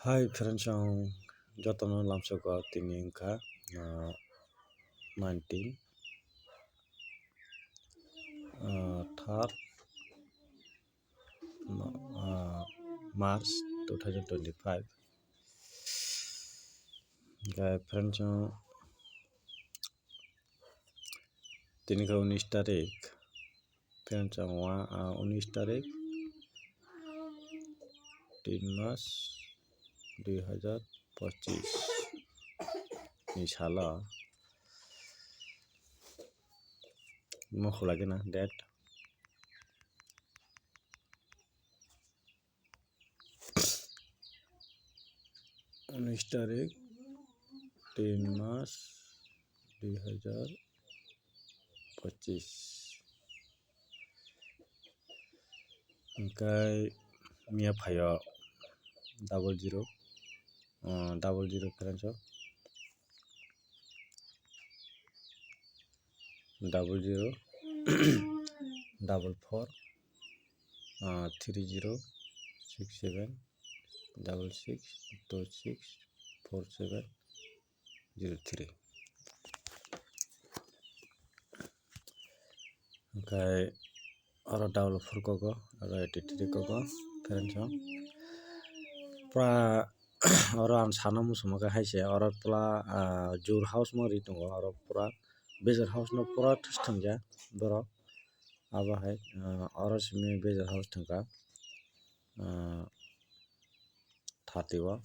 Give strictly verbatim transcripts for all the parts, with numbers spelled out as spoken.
Hi friends, ang jotono lamsogo tini wngkha, ah, nineteen, ah, third, ah, March two thousand twenty-five. Hwnkhe friends, ang tini khe unis tarik. Friends, ang wa-, ah, unis tarik, tin mas, dui hajar pochis ni salo. Mo khulai khe na date. Unis tarik, tin mas, dui hajar pochis. Hwnkhe miya phaio double zero, ah, double zero friends o. Double zero, double four, ah, three zero, six seven, double six, two six, four seven, zero three. Hwnkhe oro double four kogo, oro eighty three kogo, friends o. Pura oro ang sana muchungma khe hai se, oro pura, ah, jur house mo ri tongo, oro pura bejor house no pura thwsthwng ya borok. Abo hai, ah, oro simi bejor house thwngkha, ah, thirty o.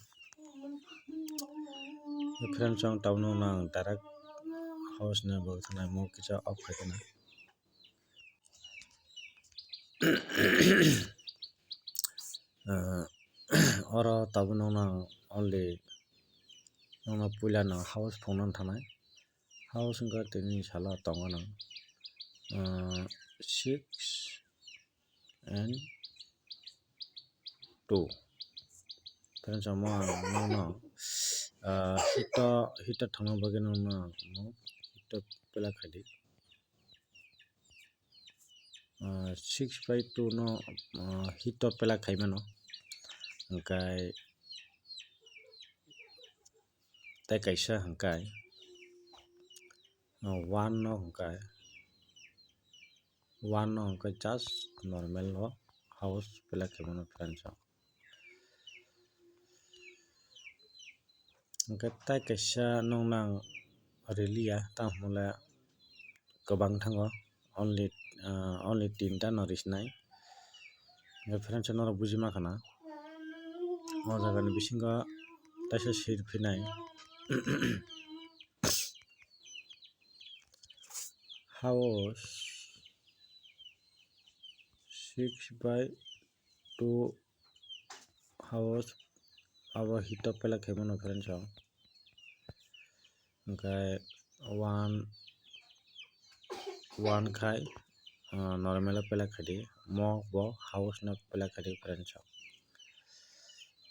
Friends, ang tabukno ang direct house ni bo thanai mo kisa off khai kheno. Ah, oro tabukno ang only nono puila no house phunukna thanai. House wngkha tini salo tongo no, ah, six and two. Friends, omo ang nono, ah, hito, hito thangna bagwi nono ang hito pela khaidi. Ah, six by two no, ah, hito pela khai mano. Hwnkhe tei kaisa hwnkhe, ah, one no hwnkhe, one no hwnkhe just normal o house pela khai mano friends o. Hwnkhe tai kaisa nokno ang riliya, tamo hwnle kwbang thango, only, ah, only tinta no risinai. Hwnkhe friends, norok buji mankha na, o jaga ni bisingo kaisa sir phinai. House six by two house abo hito pela khai mano friends o. Hwnkhe one, one khai, ah, normal o pela khaidi, mo bo house no pela khaidi friends o.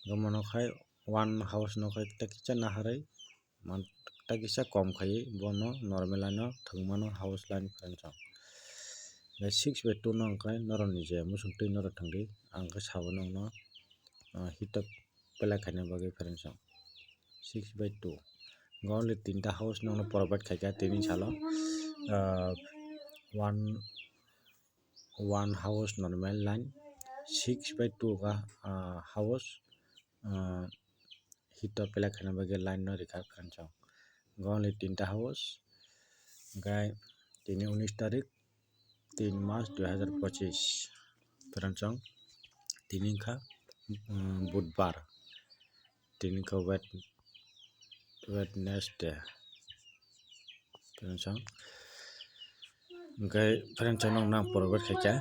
Hwnkhe mono khai one house no khai tei kisa naharwi man, tei kisa kom khai bono normal line o thwng mano house line friends o. Hwnkhe six by two no hwnkhe norok ni je muchung twi norok thangdi, ang khe sabo nokno, ah, hito pela khaina bagwi friends o. Six by two. Only tinta house nokno provide khaikha tini salo, ah, one, one house normal line, six by two ga, ah, house, ah, hito pela khaina bagwi line no rikha friends o. Only tinta house, hwnkhe tini unis tarik, tin mas dui hajar pochis. Friends o, tini wngkha, um, budbar, tini wngkha Wed-, Wednesday. Friends o, hwnkhe friends o nokno ang provide khaikha.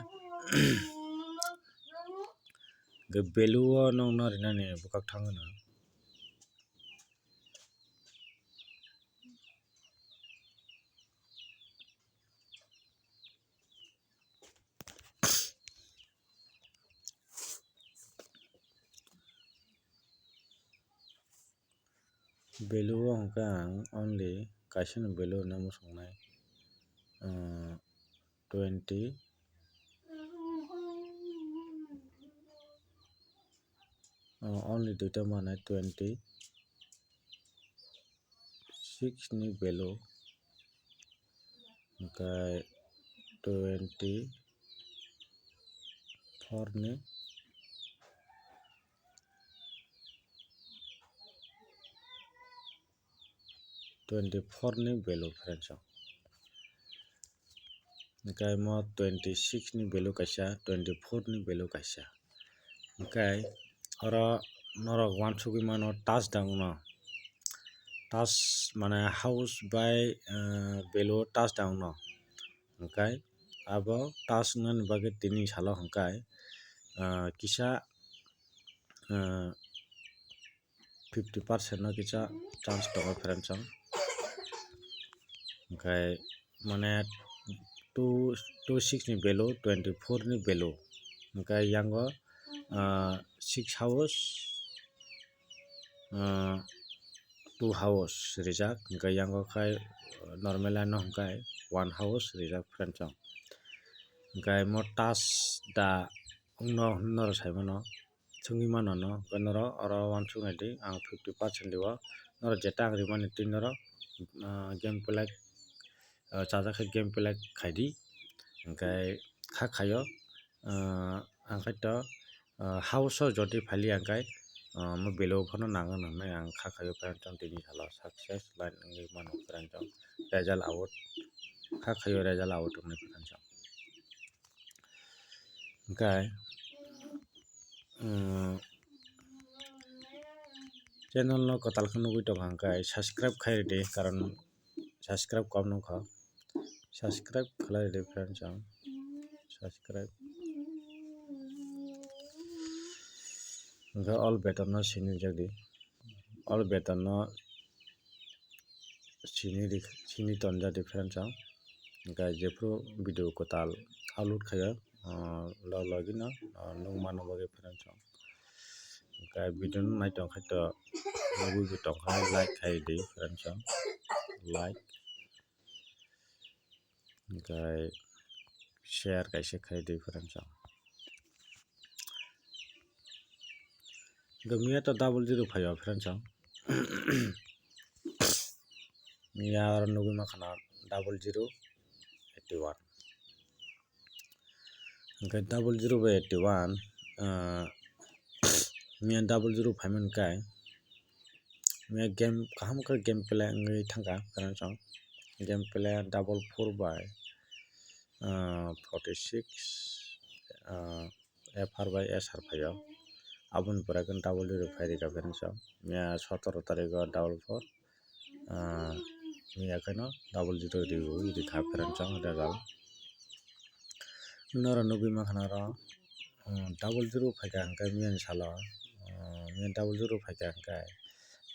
Hwnkhe value o nokno rinani bwkhak thang hwno. Value o hwnkhe ang only kaisa no value rwna muchungnai, ah, twenty, ah, only duita manai twenty six ni value, hwnkhe twenty four ni, twenty four ni value, friends. Hwnkhe mo twenty six ni value kaisa, twenty four ni value kaisa. Hwnkhe oro norok uansugwi mano task da wngno, task mane house bai, eh, value task da wngno. Hwnkhe abo task wngnani bagwi tini salo hwnkhe, eh, kisa, eh, fifty percent no kisa chance tongo, friends. Hwnkhe mane two, two six ni value, twenty four ni value. Hwnkhe yango, ah, six house, ah, two house rijak. Hwnkhe yango khai normal line no hwnkhe one house rijak, friends. Hwnkhe mo task da wngno hwnwi norok sai mano. Sungwi mano no, hwnkhe norok oro uansuk nai di, ang fifty percent di o, norok jeta ang rimani twi norok, ah, game play, ah, chajak khe game play khai di, hwnkhe kha khaio, ah, ang khe to, ah, house o jodi phaili ang khe, ah, mo belai phano nangna nangnai ang kha khaio, friends, tini salo success line wngwi mano, friends, result out, kha khaio result out wngnai, friends. Hwnkhe, um, channel no kwtal khe nugwi tongkha, hwnkhe subscribe khai rwdi, karon subscribe kom nukha, subscribe khlai rwdi, friends, ang subscribe. Hwnkhe all button no sini jakdi, all button no sini ri-, sini tonjak di, friends, ang. Hwnkhe jephru video kwtal upload khaio, ah, log logino, ah, nukmano bagwi, friends, ang. Hwnkhe video no naitong khe to nugwi tongkha, like khai di, friends, ang. Like. Hwnkhe share kaisa khai di, friends, ang. Hwnkhe miya to double zero phaio, friends, ang. Miya oro nugwi mankha na double zero eighty one. Hwnkhe double zero by eighty one, ah, miya double zero phaimani kai. Miya game kaham khe game play wngwi thangkha, friends, ang. Game play double four by, ah, forty six, ah, F R by S R phaio. Aboni pore khe double zero phai rikha, friends, ang. Miya sotoro tarikh o double four, ah, miya kheno double zero riwi rikha, friends, ang, result. Norok nugwi mankha na oro, um, double zero phaikha hwnkhe miyani salo, um, miya double zero phaikha hwnkhe,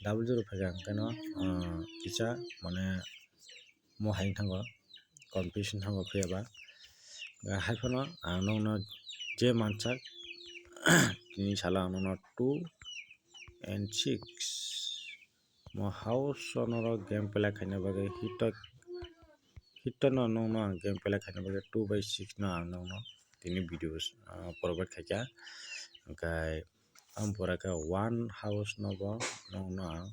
double zero phaikha hwnkhe no, um, kisa mane mo hai thango, confusion thango, phiya ba, ah, hai phano ang nokno je mansak, tini salo ang nokno two and six. Mo house o norok game play khaina bagwi hito, hito no nokno ang game play khaina bagwi two by six no ang nokno tini video, ah, provide khaikha. Hwnkhe ang pura khe one house no bo nokno ang,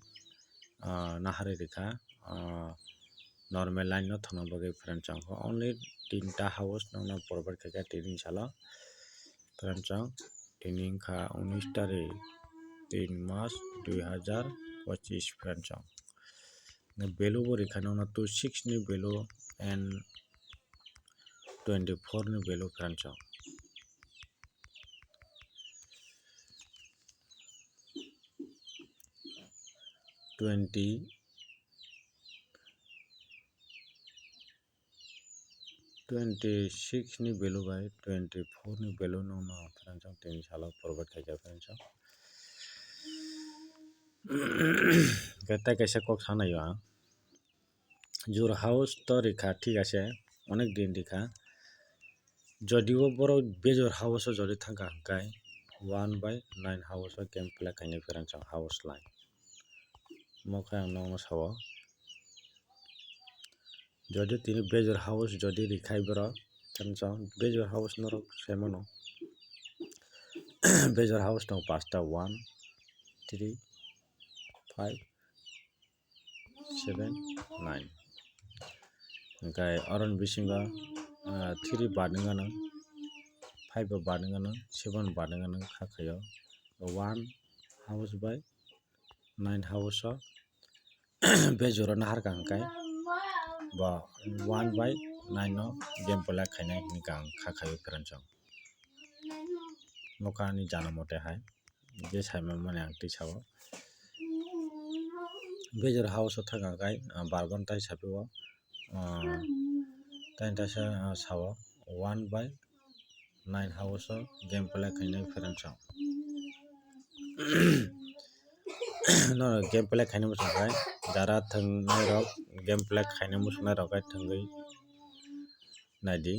ah, naharwi rikha, ah, normal line no thangna bagwi, friends, ang khe only tinta house nokno provide khaikha tini salo, friends, ang. Tini wngkha unis tarik, tin mas dui hazar pochis, friends, ang. Value bo rikha nokno two six ni value and twenty four ni value, friends, ang. Twenty twenty six ni value bai twenty four ni value nokno ang, friends, ang, tini salo provide khaikha, friends, ang. Hwnkhe tei kaisa kok sanai o ang, jora house to rikha, thik ase, onek din rikha, jodio borok bejor house o jodi thangkha hwnkhe one by nine house o game play khainai, friends, ang, house line. Omo khe ang nokno sao. Jodi tini bejor house jodi rikhai borok, tei chwng bejor house norok sai mano. Bejor house tongo pasta, one, three, five, seven, nine. Hwnkhe oroni bisingo, ah, three bad wngya nang, five bo bad wngya nang, seven bad wngya nang kha khaio. One house bai nine house o bejorano harkha hwnkhe bo one bai nine no game play khainai hwnwi ang kha khaio friends. Nokha ani jana mote hai je saima mani ang twi sao. Bejor house o thangkha khe, ah, barban tai sapio, ah, tai taisa, ah, sao one bai nine house o game play khainai friends. Norok game play khaina muchung khe jara thwngnairok game play khaina muchungnairok khe thwngwi naidi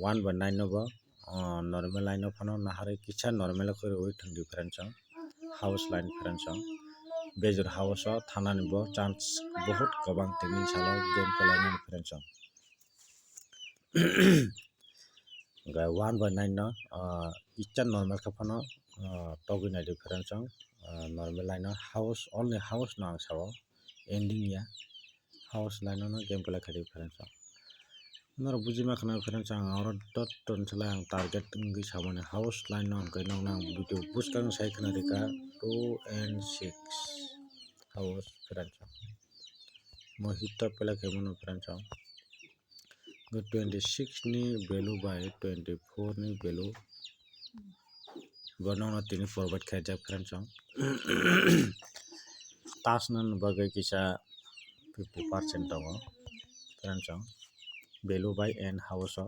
one bai nine no bo, ah, normal line o phano naharwi kisa normal o kwrwi thwng di friends. House line friends. Bejor house o thanani bo chance bahut kwbang tini salo game play nani friends. Hwnkhe one by nine no, ah, kisa normal khe phano, ah, togwi naidi friends. Ah, normal line o house, only house no ang sao, ending ya. House line o no game play khaidi friends. Norok buji ma khna friends, ang oro dot ton selai ang target wngwi samani house line no hwnkhe nokno ang video bwskang sai khna rikha two and six house friends. Mo hit to play khaimano friends. Twenty six ni value bai twenty four ni value bo nokno tini provide khaijak friends. Tasna bagwi kisa fifty percent tongo friends. Value bai and house o.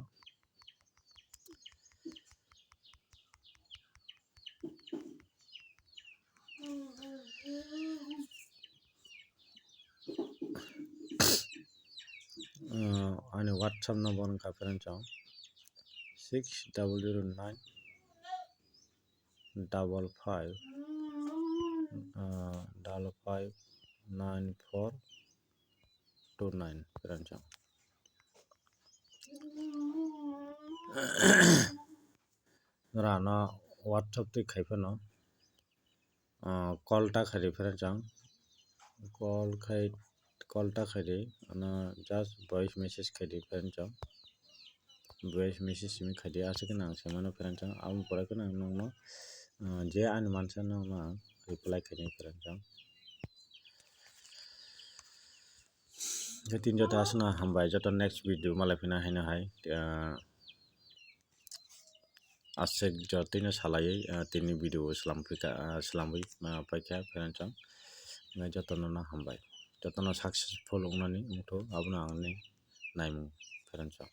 Ah, ani WhatsApp number wngkha friends, six double zero nine double five, ah, double five nine four two nine friends. Norano WhatsApp twi khai phano, ah, call ta khaidi friends ang. Call khai, call ta khaidi, ano just voice message khaidi friends ang. Voice message simi khaidi, aswk kheno ang sai mano friends ang. Aboni pore kheno ang nokno, ah, je ani mansa nokno ang reply khaidi friends ang. Khe tini joto aswkno hambai, joto next video malai phina haino hai, ah, aswk jotino salaiwi, ah, tini video o slam phika, ah, slamwi, ah, paikha friends ang. Jotono no hambai, jotono successful wngnani wngthu, abono ang ni naimung friends ang.